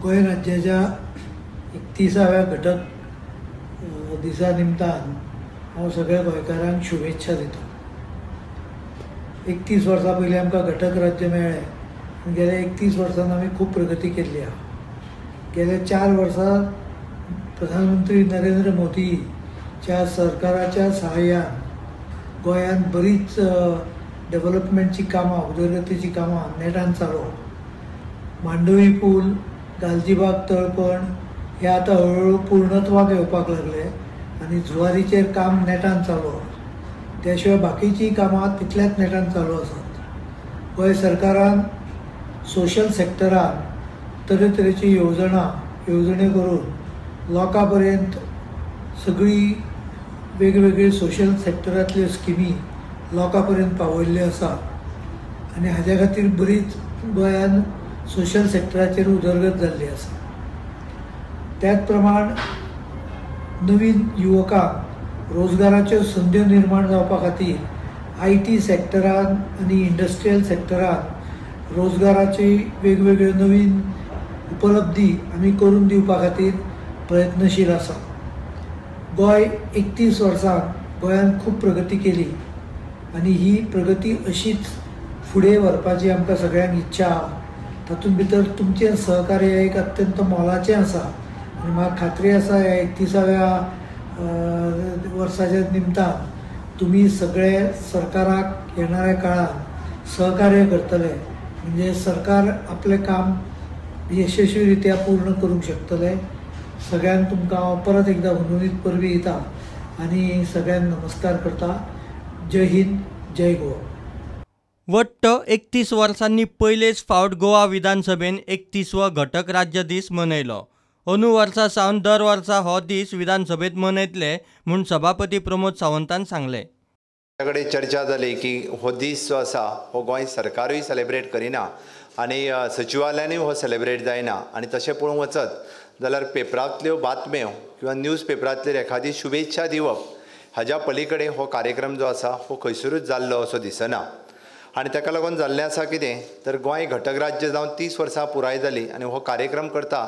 गोंय राज्याच्या 31व्या घटक दिसा निमतान हांव सगळ्या गोंयकारांक शुभेच्छा दिता. 31 वर्सां पयलीं आमकां घटक राज्य मेळ्ळें आनी गेल्या 31 वर्सांत आमी खूब प्रगती केल्ली आसा. गेल्या 4 वर्सां प्रधानमंत्री नरेंद्र मोदीच्या सरकाराच्या सहाय्यान गोंयांत बरीच डेव्हलपमेंटची कामां, उदरगतीची कामां नेटान चालू. मांडवी पूल, गालजीबाग तळपण हे आतां हळूहळू पूर्णत्वाक येवपाक लागले आनी जुवारीचेर काम नेटान चालू आसा. त्या शिवाय बाकीचीं कामां तितल्याच नेटान चालू आसात. गोंय सरकारान सोशल सेक्टरान तरेतरेची येवजण्यो करून लोकां पर्यंत सगळी वेगवेगळी सोशल सेक्टरांतल्यो स्किमी लोकां पर्यंत पावयल्ल्यो आसा आनी हाज्या खातीर बरीच गोंयान सोशल सेक्टराचेर उदरगत जाल्ली आसा. त्याच प्रमाण नवीन युवकांक रोजगाराच्यो संद्यो निर्माण जावपा खातीर IT सेक्टरान आनी इंडस्ट्रियल सेक्टरान रोजगाराची वेगवेगळ्यो नवीन उपलब्धी आमी करून दिवपा खातीर प्रयत्नशील आसा. गोंय 31 वर्सां गोंयान खूब प्रगती केली आनी ही प्रगती अशीच फुडें व्हरपाची आमकां सगळ्यांक इच्छा आसा. तातूंत भितर तुमचें सहकार्य एक अत्यंत मोलाचें आसा आनी म्हाका खात्री आसा ह्या 31व्या वर्साच्या निमतान तुमी सगळे सरकाराक येणाऱ्या काळांत सहकार्य करतले, म्हणजे सरकार आपलें काम यशस्वी रित्या पूर्ण करूंक शकतले. सगळ्यांक तुमकां हांव परत एकदां हुनहुनीत परबीं दिता आनी सगळ्यांक नमस्कार करता. जय हिंद, जय गोवा. वट्ट 31 वर्सांनी पयलेच फावट गोवा विधानसभेन 31वो घटक राज्य दीस मनयलो. अंदू वर्सा सावन दर वर्सा हो दीस विधानसभेत मनयतले म्हूण सभापती प्रमोद सावंतान सांगलें. कडेन चर्चा जाली की हो दीस जो आसा हो गोंय सरकारूय सेलेब्रेट करिना आनी सचिवालयानूय हो सेलेब्रेट जायना आनी तशें पळोवंक वचत जाल्यार पेपरांतल्यो बातम्यो किंवा न्यूज पेपरांतल्यो एखादी शुभेच्छा दिवप हाज्या पलीकडे हो कार्यक्रम जो आसा हो खंयसरूच जाल्लो असो दिसना. आनी ताका लागून जाल्लें आसा कितें तर गोंय घटक राज्य जावन 30 वर्सां पुराय जाली आनी हो कार्यक्रम करता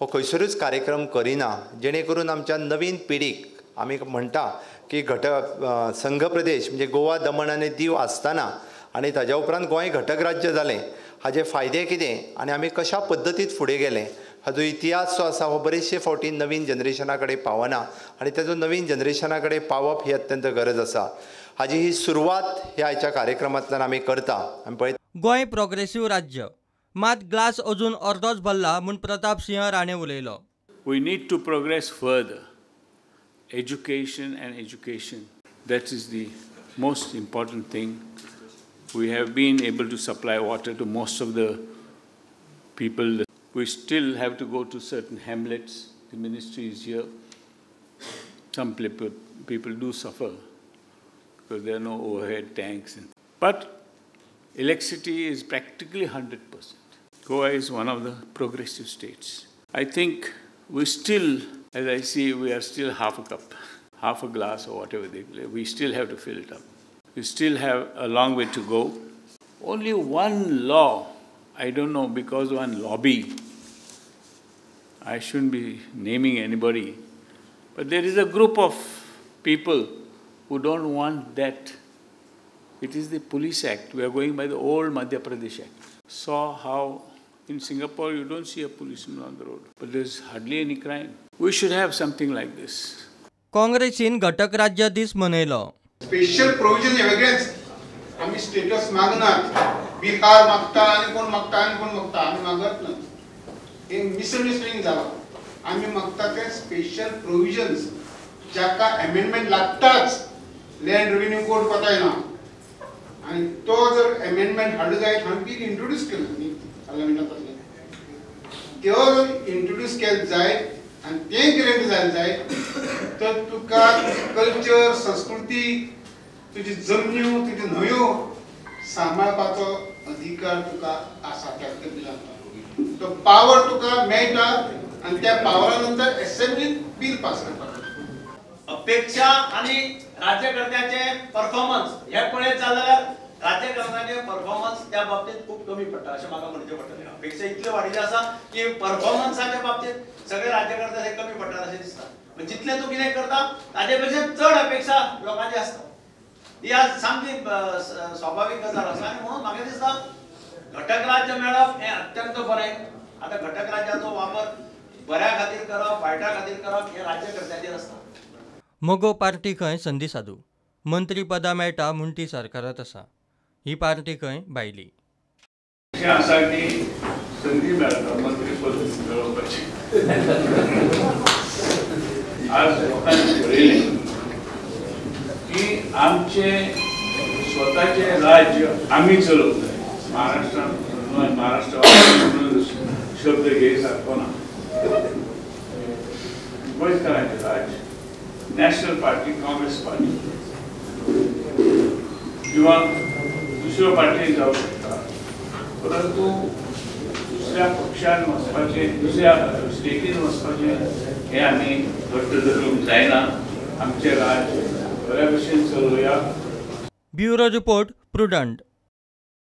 हो खंयसरूच कार्यक्रम करिना, जेणे करून आमच्या नवीन पिढीक आमी म्हणटा की घटक संघ प्रदेश म्हणजे गोवा, दमण आनी दीव आसतना आनी ताज्या उपरांत गोंय घटक राज्य जालें हाजे फायदे कितें आनी आमी कशा पद्दतीत फुडें गेले हाजो इतिहास जो आसा हो बरेचशे फावटी नवीन जनरेशना कडेन पावना आनी ताजो नवीन जनरेशना कडेन पावप ही अत्यंत गरज आसा. हाजी ही सुरवात ह्या आयच्या कार्यक्रमांतल्यान आमी करता. आमी पळयता गोंय प्रोग्रेसीव राज्य, मात ग्लास अजून अर्दोच भरला म्हूण प्रताप सिंह राणे उलयलो. We need to progress further. Education and education, that is the most important thing. We have been able to supply water to most of the people. We still have to go to certain hamlets. The ministry is here. Some people do suffer because there are no overhead tanks. But electricity is practically 100%. Goa is one of the progressive states. I think we still, as I see, we are still half a cup, half a glass or whatever they play. We still have to fill it up. We still have a long way to go. Only one law, I don't know, because one lobby, I shouldn't be naming anybody, but there is a group of people who don't want that. It is the Police Act. We are going by the old Madhya Pradesh Act. Saw how in Singapore you don't see a policeman on the road, but there is hardly any crime. We should have something like this. काँग्रेसीन घटक राज्य दीस मनयलो. Special provision हे वेगळेच, आमी status मागनात. Bihar मागता आनी कोण मागता आनी कोण मागता, आमी मागत ना. हे मिसअंडरस्टँडिंग जाला. आमी मागता ते स्पेशल प्रोविजन्स जाका एमेंडमेंट लागताच. लँड रेव्हेन्यू कोड कोता येना आनी तो जर एमेंडमेंट हाडलो जायत, हांवें बील इंट्रोड्यूस केलें न्ही पार्लमेंटांत आसलें, त्यो जर इंट्रोड्यूस केलें जायत आनी तें ग्रेंट जालें जायत तर तुका कल्चर, संस्कृती, तुजी जमन्यो, तुज्यो न्हंयो सांबाळपाचो अधिकार तुका आसा. त्या बिलान तो पावर तुका मेळटा आनी त्या पावरा नंतर एसेंब्लीत बील पास करपाक. अपेक्षा आनी राज्यकर्त्याचे परफॉर्मन्स हे पळयत जाल्यार राज्यकर्त्यांचे परफॉर्मन्स त्या बाबतीत खूब कमी पडटा अशें म्हाका म्हणचें पडटलें. अपेक्षा इतल्यो वाडिल्ल्यो आसा की परफॉर्मन्साच्या बाबतीत सगळे राज्यकर्ते हे कमी पडटात अशें दिसता. जितलें तूं कितें करता ताजे पेक्षा चड अपेक्षा लोकांची आसता. ही आज सामकी स्वाभावीक गजाल आसा आनी म्हणून म्हाका दिसता घटक राज्य मेळप हें अत्यंत बरें. आतां घटक राज्याचो वापर बऱ्या खातीर करप वायटा खातीर करप हें राज्यकर्त्यांचेर आसता. मगो पार्टी खंय संदी सादू मंत्रीपदां मेळटा म्हूण ती सरकारांत आसा. ही पार्टी खंय भायली. अशें आसा की संदी मेळटा मंत्रीपद मेळोवपाची. आज लोकांनी पळयलें की आमचे स्वताचे राज्य आमी चलोवंक जाय. महाराष्ट्रान महाराष्ट्र शब्द घे सारको ना. गोंयकारांचें राज्य नॅशनल पार्टी काँग्रेस पार्टी किंवा दुसऱ्यो पार्टी जावं शकता, परंतु दुसऱ्या पक्षान वचपाचें दुसऱ्या स्टेटीन वचपाचें हें आमी घट्ट धरूंक जायना. आमचें राज्य बऱ्या भशेन चलोवया. Bureau report, Prudent.